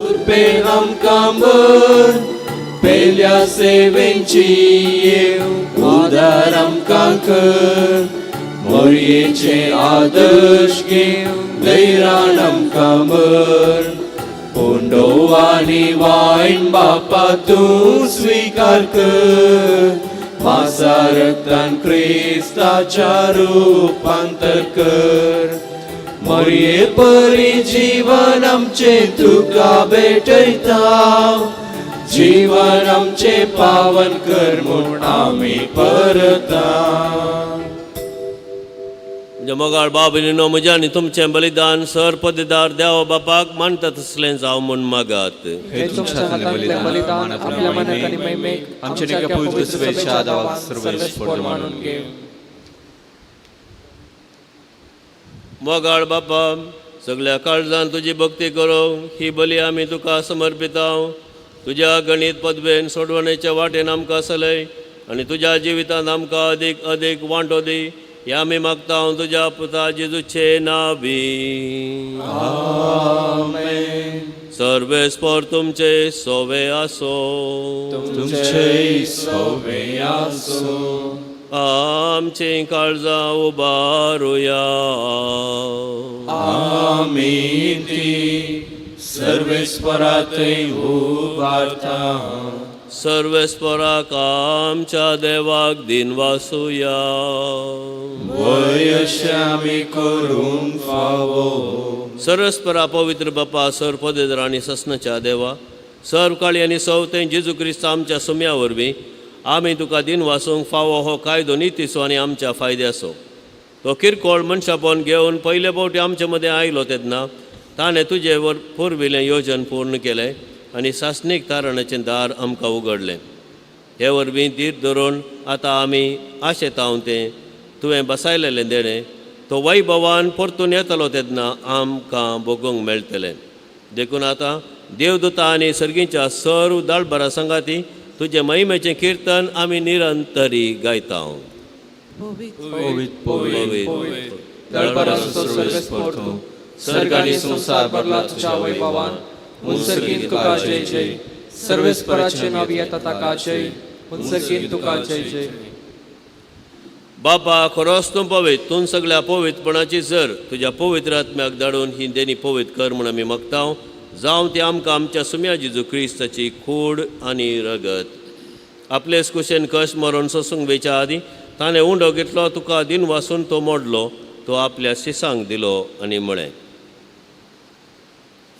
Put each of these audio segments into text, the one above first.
कृपेन आमकां भर पेल्या सेवेंची येव उदार आमकां कर मोरयेचे आदर्श घेव दैरान आमकां भर उंडो आनी वायन बापा तूं स्विकार कर मासा रक्तान क्रिस्ताच्या रुपांतर कर मोरये परी जीवन आमचें तुका भेटयता जीवन आमचें पावन कर म्हूण आमी परता. म्हज्या मोगाळ बाब न्हू म्हज्या आनी तुमचें बलिदान सर पदेदार देवा बापाक मानता तसलें जावं म्हूण मागात. हे तुमच्या हातांतलें बलिदान आपल्या मनाक आनी महिमेक आमच्या एका पवित्र सभेच्या आदावाक सर्वेस्पर मानून घे. मोगाळ बापा, सगल्या काळजान तुजी भक्ती करूंक ही बली आमी तुका समर्पिता. तुज्या गणीत पदवेन सोडवणेच्या वाटेन आमकां सलय आनी तुज्या जिवितांत आमकां अदीक अदीक वांटो दी, हे आमी मागता तुज्या पुता जेजूचे नावी. सर्वेस्पर तुमचे सोवे आसो. तुमचे सोवे आसो. आमची काळजां उबारुया. आमी ती सर्वेस्परातय उबारता. सर्वेस्पराक आमच्या देवाक दिनवासुया. वय अशें आमी करूंक फावो. सर्वेस्परा पवित्र बापा, सर पदेदर आनी ससनाच्या देवा, सर्व काळी आनी सवते जेजू क्रिस्त आमच्या सुम्या वरवीं आमी तुका दिनवासूंक फावो हो कायदो नितीचो आनी आमच्या फायद्याचो. तो किरकोळ मनशापण घेवन पयले फावटी आमचे मदें आयलो तेन्ना ताणें तुजे वर पुर्विल्लें योजन पूर्ण केलें आनी सासणीक तारणाचें दार आमकां उगडलें. हे वरवीं धीर धरून आतां आमी आशेतांव तें तुवें बसायलेलें देणें तो वैभवान परतून येतलो तेन्ना आमकां भोगूंक मेळटलें. देखून आतां देवदूता आनी सर्गीच्या सर्व दळबरा सांगाती तुजें महिमेचें किर्तन आमी निरंतरी गायता. पवित्र पवित्र दळबरांचो सर्वेस्पर तूं, सर्ग आनी संवसार भरला तुज्या वैभवान. हुंसर्गीन तुका जय जय. सर्वेस्पराचे नांव येता ताका जय. हुंसर्गीन तुका जय जय. बापा, खरोच तूं पवित्र, तूं सगळ्या पवित्रपणाची जर तुज्या पवित्र आत्म्याक धाडून ही देणी पवित्र कर म्हूण आमी मागता. जावं ती आमकां आमच्या सुम्या जेजू क्रिस्ताची कूड आनी रगत. आपलेच कुशेन कश्ट मरण सोसूंक वेच्या आदीं ताणें उंडो घेतलो, तुका दिन वासून तो मोडलो, तो आपल्या शिसांक दिलो आनी म्हळें,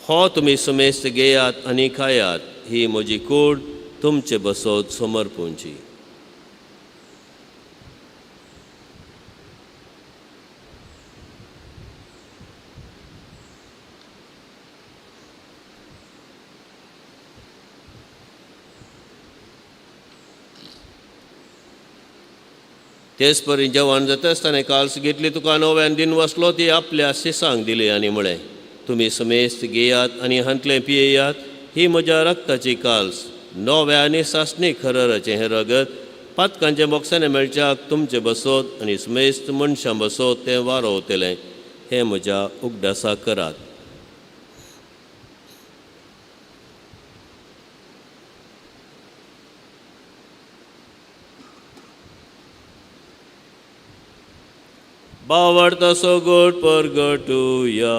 हो तुमी सुमेस्त घेयात आनी खायात, ही म्हजी कूड तुमचे बसोत समर्पूंची. तेच परी जेवण जाता आसतना काल्स घेतली, तुका नव्यान दिन वसलो, ती आपल्या शिसांक दिली आनी म्हळें, तुमी समेस्त घेयात आनी हांतलें पियेयात, ही म्हज्या रक्ताची काल्स, नव्या आनी सासणी खरराचें हें रगत पातकांचे बोक्साने मेळच्याक तुमचे बसोत आनी समेस्त मनशां बसोत तें वारोवतलें. हें म्हज्या उगडासाक करात. बावडता सगोट परगटुया.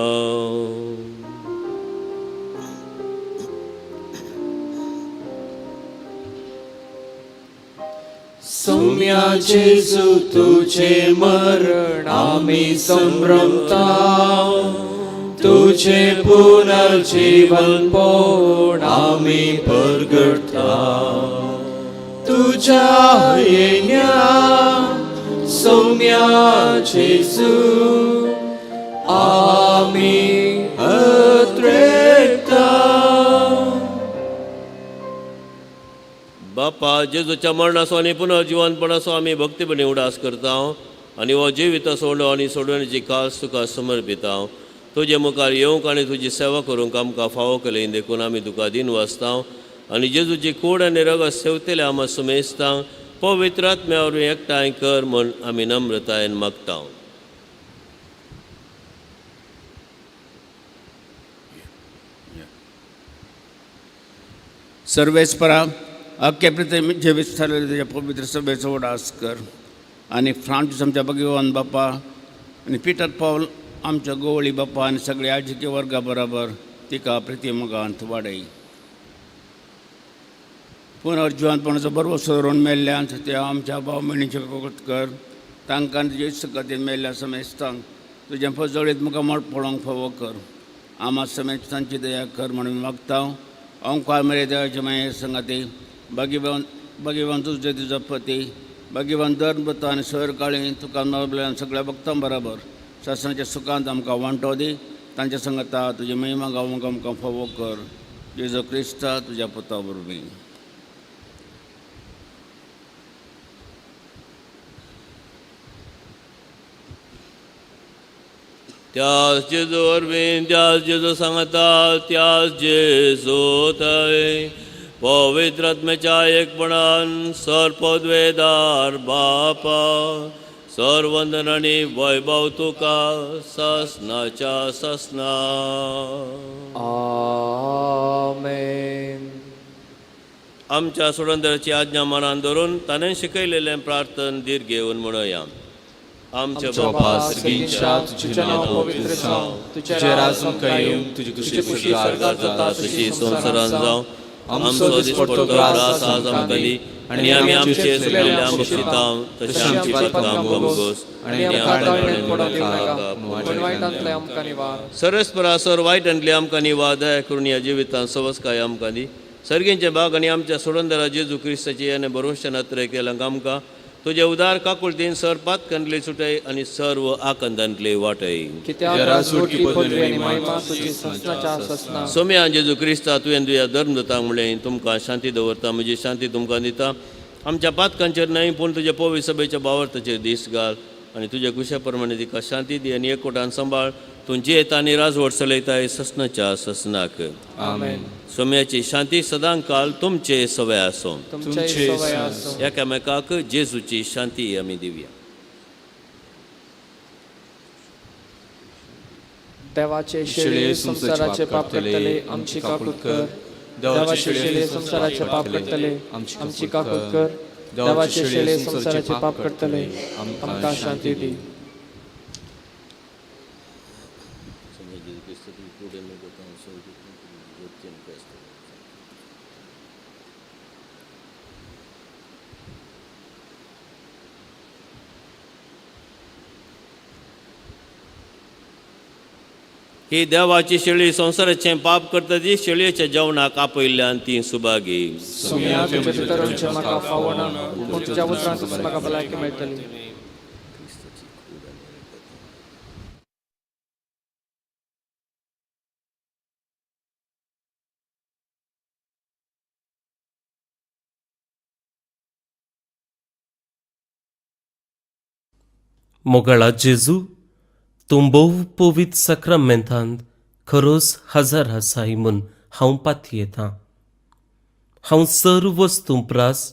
सौम्या जेजू तुझे मरण आमी संभ्रमता, तुझे पुनर्जीवन पोण आमी परगटता. तुझ्या येण्या सौम्या जेजू आमी अत्रेता. बापा, जेजूच्या मरणाचो आनी पुनर्जिवनपणाचो आमी भक्तीपणी उडास करता आनी हो जिवित सोडलो आनी सोडवण्याची कास तुका समर्पिता. तुजे मुखार येवंक आनी तुजी सेवा करूंक आमकां फावो केली देखून आमी तुका दिन वाचता आनी जेजूची कूड आनी रगत सेवतले आमा सुमेस्ता पवित्र आत्म्या वरवीं एकठांय कर म्हूण आमी नम्रतायेन मागता. सर्वेस्परा अख्खे पृथ्वी जे विस्तारले तुज्या पवित्र सभेचो उडास कर आनी फ्रांसीस आमच्या भगवान बापा आनी पिटर पावल आमच्या गोवळी बापा आनी सगळ्या आजिके वर्गा बराबर तिका प्रिती मोगांत वाडय. पुनर्जिवंतपणाचो भरवंसो दवरून मेल्ल्यान त्या आमच्या भाव भयणीचें कौतुक कर. तांकां तुजे इत्सकातीन मेल्ल्या समेस्तांक तुजें पजळीत मुखामळ पळोवंक फावो कर. आमा समेस्तांची तांची दया कर म्हणून मागता. ओंकार मेरे देवाचे माये संगाती भाग्यवान भाग्यवान तुझे तुजो पती भाग्यवान धर्म आनी सर काळी तुका नवल्या सगळ्या भक्तां बराबर सासणाच्या सुखांत आमकां वांटो दी. तांच्या संगता तुजी महिमा गावंक आमकां फावो कर. जेजू क्रिस्ता तुज्या पुता वरवीं. त्यास जेजू वरवीं, त्यास जेजू सांगता, त्यास जेजू थंय पवित्र आत्म्याच्या एकपणान सर्पद्वेदार बापा सर्वंदन आनी वैभव तुका ससनाच्या ससना. आमेन. आमच्या सुरंदराची आज्ञा मनान धरून ताणें शिकयलेलें प्रार्थन धीर घेवन म्हणुया. आमच्या बापा सर्गींच्या, तुजें नांव पवित्र जावं, तुजें राज आमकां येवं, तुजी खुशी स्वर्गात जाता तशी संवसारांत जावं. आमचो दिसपडतो ग्रास आज आमकां दी आनी आमी आमचे चुकलेल्या बक्षिता तशें आमची पातकां भोगोस आनी आमकां ताळणेंत पडोवंक दिवं नाका, पूण वायटांतले आमकां निवार. सरस्परा सर वायटांतले आमकां निवार, दया करून ह्या जिवितांत सवसकाय आमकां दी. सर्गींचे भाग आनी आमच्या सोडंदरा जेजू क्रिस्ताची आनी भरवंशान अत्रे केलां आमकां तुजे उदार काकुळतीन सर पातकांतले सुटय आनी सर्व आकंदांतले वाटय. कित्याक राजवटी पदवी आनी महिमा तुजी ससनाच्या ससना. सोम्या जेजू क्रिस्ता तुवें तुज्या धर्मदूतांक म्हणलें तुमकां शांती दवरता, म्हजी शांती तुमकां दिता. आमच्या पातकांचेर न्हय पूण तुज्या पवी सभेच्या बावर्ताचेर दीस घाल आनी तुज्या कुशा प्रमाणे तिका शांती दी आनी एकवटान सांबाळ. तूं जियेता आनी राजवट चलयताय ससनाच्या ससनाक. आमेन. सोम्याची शांती सदांकाल तुमचे सवय आसूं. तुमचे सवय आसूं. एकामेकाक जेजूची शांती आमी दिवया. देवाचे शेळये संवसाराचे पाप करतले आमची काकूत कर. देवाचे शेळये संवसाराचे पाप करतले आमची काकूत कर. देवाचे शेळये संवसाराचे पाप करतले आमकां शांती दी. ही देवाची शेळी संवसाराचें पाप करता ती शेळयेच्या जेवणाक आपयल्ल्यान ती सुभागी. सोम्या तुज्या भितर वचचें म्हाका फावना, पूण तुज्या उतरांतूच म्हाका भलायकी मेळटली. मोगाळा जेजू, तूं भोव पवित्र साक्रामेंतांत खरोच हजर आसाय म्हूण हांव पातयेतां. हांव सर्व वस्तूं प्रास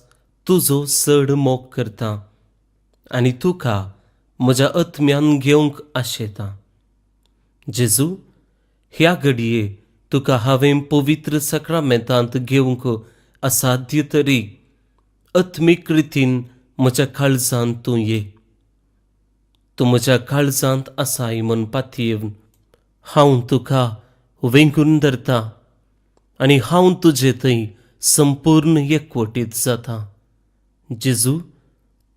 तुजो चड मोग करतां आनी तुका म्हज्या आत्म्यान घेवंक आशेतां. जेजू, ह्या घडये तुका हांवें पवित्र साक्रामेंतांत घेवंक असाध्य तरी आत्मीक रितीन म्हज्या काळजांत तूं ये. तूं म्हज्या काळजांत आसाय म्हूण पातयेवन हांव तुका वेंगून धरता आनी हांव तुजे थंय संपूर्ण एकवटीत जाता. जेजू,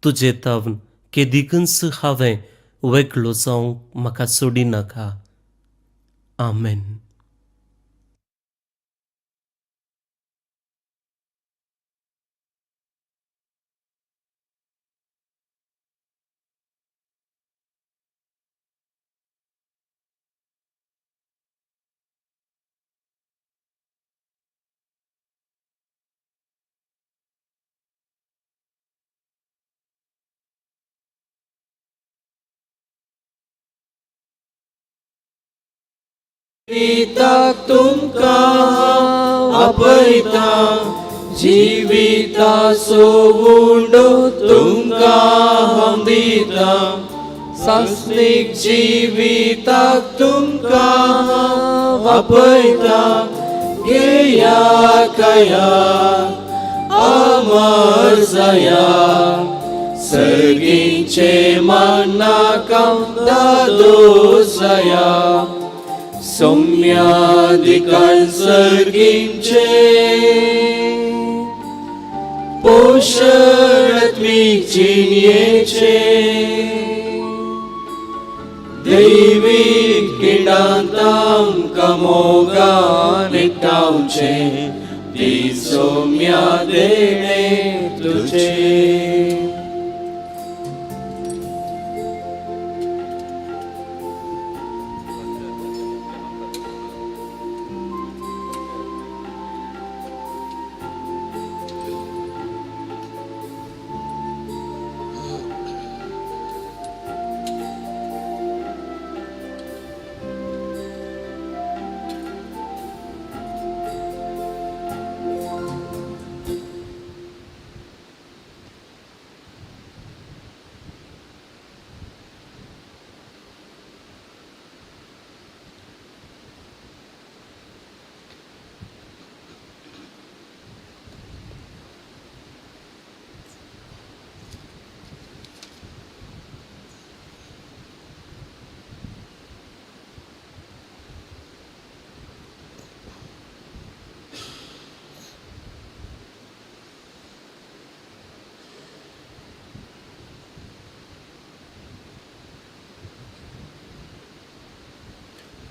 तुजे तावन केदिकूच हांवें वेगळो जावंक म्हाका सोडिनाका. आमेन. जिविताक तुमकां आपयता, जिविताचो उंडो तुमकां हांव दिता. सासणीक जिविताक तुमकां आपयता, घेया काया अमर जाया सर्गींचे मानाकाम दादो जाया सौम्यादिकान सर्गींचे पोषणात्मिक जिणयेचे दैवीक पिंडांत आमकां मोगान एकठांवचें ती सौम्या देणें तुजें.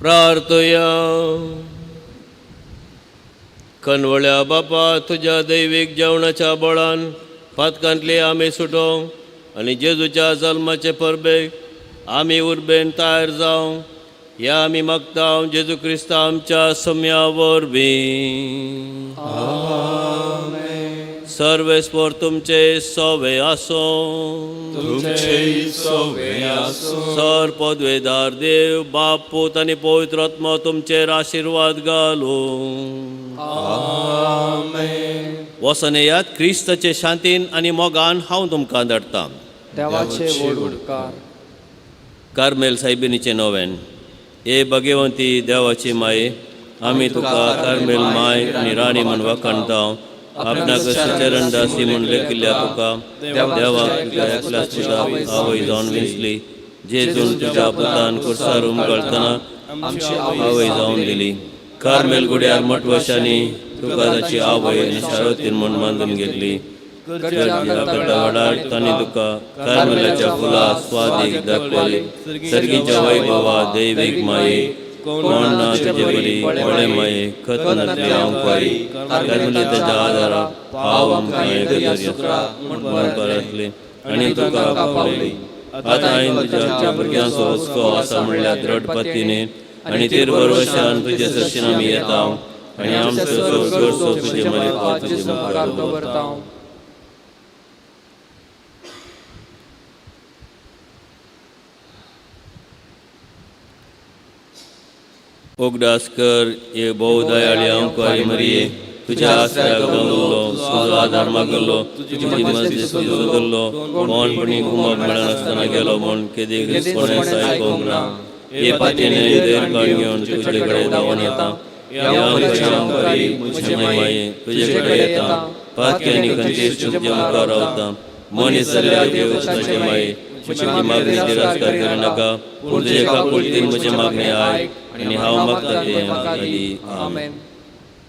प्रार्थया. कनवळ्या बापा, तुज्या दैवीक जेवणाच्या बळान पातकांतले आमी सुटोवंक आनी जेजूच्या जल्माचे परबेक आमी उर्बेन तयार जावंक ह्या आमी मागता जेजू क्रिस्ता आमच्या सम्या वरवीं. सर्वेस्पर तुमचे सोवे आसो. तुमचे सोवे आसूं. सर पदवेदार देव बाप, पूत आनी पवित्र आत्मा तुमचेर आशिर्वाद घालूं. आमेन. वचोन येयात क्रिस्ताचे शांतीन आनी मोगान. हांव तुमकां धाडटां. देवाचे व्हड उपकार. कार्मेल सायबिणीचें नोवेन. ए भगवंती देवाची माये, आमी तुका कार्मेल माय आनी राणी म्हूण वखाणता. आपणाक चरण दासी म्हूण लेखिल्ल्या तुका देवाक तुज्या एकल्याच पुताक आवय जावन विंचली. जेजून तुज्या पुतान कुर्सार उमगळतना आमची आवय जावन दिली. कार्मेल गुड्यार मठवशांनी तुका ताची आवय आनी शारोतीन म्हूण मानून घेतली. वेळार तांणी तुका कार्मेलाच्या फुलां स्वादीक दाखयली. सर्गीच्या वैभवा दैवीक माये, कोण ना तुजे बरी व्हडले माये, खत नासली हांव कार्मेली ताच्या आदारा पाव आमकां एक म्हूण परतली आनी तुका पावली. आतां हांवें तुज्या भुरग्यांचो हुस्को आसा म्हणल्यार द्रढ पतीने आनी तेर भरवशान तुजे सरशीन आमी येता आनी आमचो गरजो तुजे मरे तुजे जेजू मुखार मुखार दवरता. दवरता. उगडास कर हे भोव दयाळी अंकुरी मरिये, तुझ्या आसऱ्याक गवलो, तुजो आदार मागलो, तुजी मस्ती सोदलो. कोणपणी घुमप मेळनासतना गेलो म्हूण केदी कोणेंच आयकूंक ना. हे पातीने धैर्य घेवन तुजे कडेन धांवून येता. ह्या अंकुरी म्हजे माये, तुजे कडेन येता. पातकी आनी खंतीस तुजे मुखार रावता. मनीस जाल्ल्या देव ताचे माये, म्हजी मागणी तिरस्कार करिनाका, पूण तुजे काकुळतीन म्हजें मागणें आयक आनी हांव मागता तें म्हाका दी. आमेन. आमेन.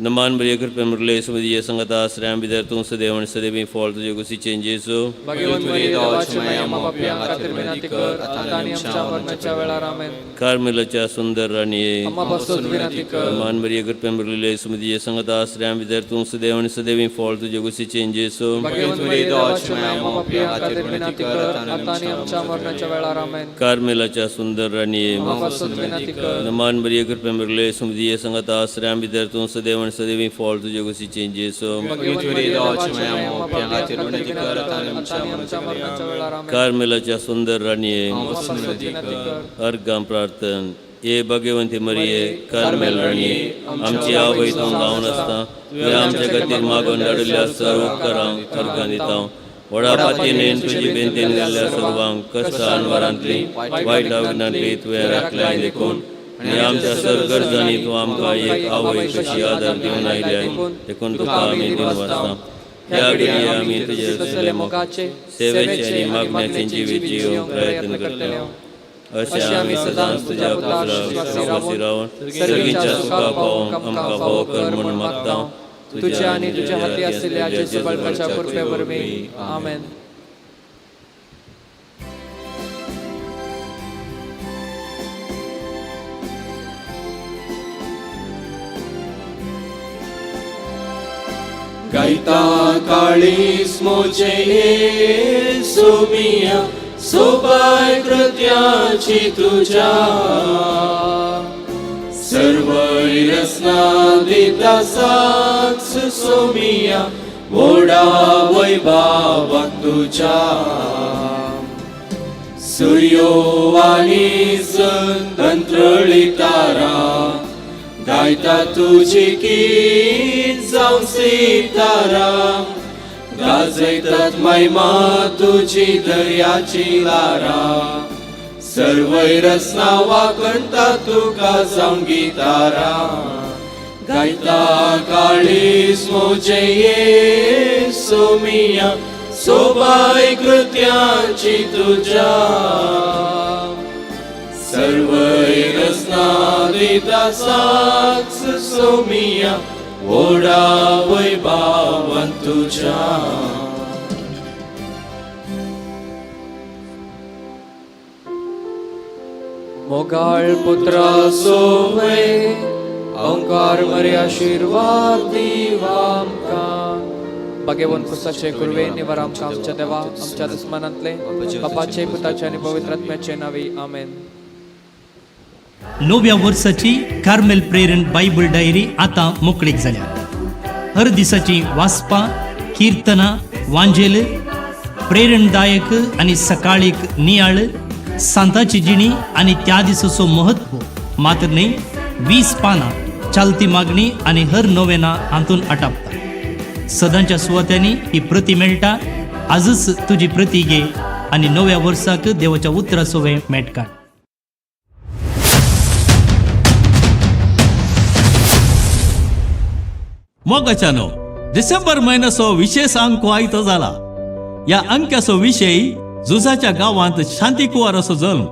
नमान बरी कृपे मुरले सुमदी संगता आश्रयां भितर तूं सदैव आनी सदैव फळ तुजे कुशीचें जेजू. भगवंत मरिये, देवाची माय, आम्हा पापयां खातीर विनंती कर, आतां आनी आमच्या मरणाच्या वेळार. आमेन. कार्मेलाच्या सुंदर राणये, आम्हा पासून विनंती कर. नमान बरी कृपे मुरले सुमदी संगता आश्रयां भितर तूं सदैव आनी सदैव फळ तुजे कुशीचें जेजू. भगवंत मरिये, देवाची माय, आम्हा पापयां खातीर विनंती कर, आतां आनी आमच्या मरणाच्या वेळार. आमेन. कार्मेलाच्या सुंदर राणये, आम्हा पासून विनंती कर. नमान बरी कृपे मुरले सुमदी संगता आश्रयां भितर तूं सदैव आनी सदैव फळ तुजे कुशीचें जेजू. भगवंत मरिये, देवाची माय, आम्हा पापयां खातीर विनंती कर, आतां आनी आमच्या मरणाच्या वेळार. आमेन. कार्मेलाच्या सुंदर राणये, आम्हा पासून विनंती कर. अर्गां प्रार्थन. ए भगवंती मरिये, कार्मेल राणये, आमची आवय तूं जावन आसता तुवें आमच्या खातीर मागून धाडिल्ल्या सर्व उपकारांक अर्गां दिता. व्हडा पातीनेन तुजी बेंतीन गेल्ल्या सर्वांक कश्टां वरांतली वायट आविनांतली तुवें राखल्याय देखून आनी आमच्या सर गरजांनी तूं आमकां एक आवय कशी आदार दिवन आयल्याय देखून तुका आमी दिनवासता. ह्या घडये आमी तुजे तसले मोगाचे सेवेचे आनी मागण्याचे जिवीत जिवंक प्रयत्न करतले. अशें आमी सदांच तुज्या पुताक विश्वासी रावन सर्गीच्या सुखा पावोवंक आमकां फावो कर म्हूण मागता. तुझ्या आनी तुज्या हाती आशिल्ल्या जेजू बाळकाच्या कृपे वरवीं. आमेन. गायता काळीस मोजे सोमिया सोबाय कृत्याची तुझ्या सर्वै रसना दिता साक्ष सोमिया वोडा वैभावाक तुझ्या. सूर्यो आनी तंत्रळी तारा गायता तुजी गीत जावं सितारा. गाजयतात महिमा तुजी दर्याची लारा. सर्वै रसना वाकणता तुका जावं गितारा. गायता काळीस मोजे सोमिया सोबाय कृत्याची तुझ्या. सर्वै रसना दिता साक्ष सोमिया वोडा वैभावान तुझ्या. मोगाळ पुत्रा सोवे ओंकार मरे आशिर्वाद दिवा आमकां. भाग्यवंत पुसाचे कुरवे निवार आमकां आमच्या देवा आमच्या दुस्मानांतले बापाचे पुताचे आनी पवित्र आत्म्याचे नावी. आमेन. नव्या वर्साची कार्मेल प्रेरण बायबल डायरी आतां मोकळीक जाल्या. हर दिसाची वाचपां, किर्तनां, वांजेल, प्रेरणदायक आनी सकाळीक नियाळ, सांताची जिणी आनी त्या दिसाचो महत्व मात्र न्हय, 20 पानां चालती मागणी आनी हर नोवेना हातून आटापता. सदांच्या सुवात्यांनी ही प्रती मेळटा. आजच तुजी प्रती घे आनी नव्या वर्साक देवाच्या उतराचो मेट काड. मोगाच्यानो, डिसेंबर म्हयन्याचो विशेश अंको आयतो जाला. ह्या अंक्याचो विशय झुजाच्या गांवांत शांती कुवाराचो जल्म.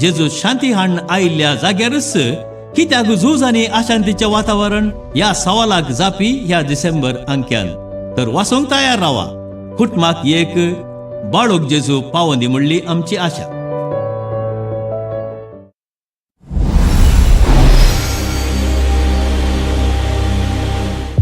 जेजू शांती हाडून आयिल्ल्या जाग्यारच कित्याक झूज आनी अशांतीचें वातावरण? ह्या सवालाक जापी ह्या डिसेंबर अंक्यान. तर वाचूंक तयार रावा. कुटुंबाक एक बाळूक जेजू पावोंदी म्हणली आमची आशा.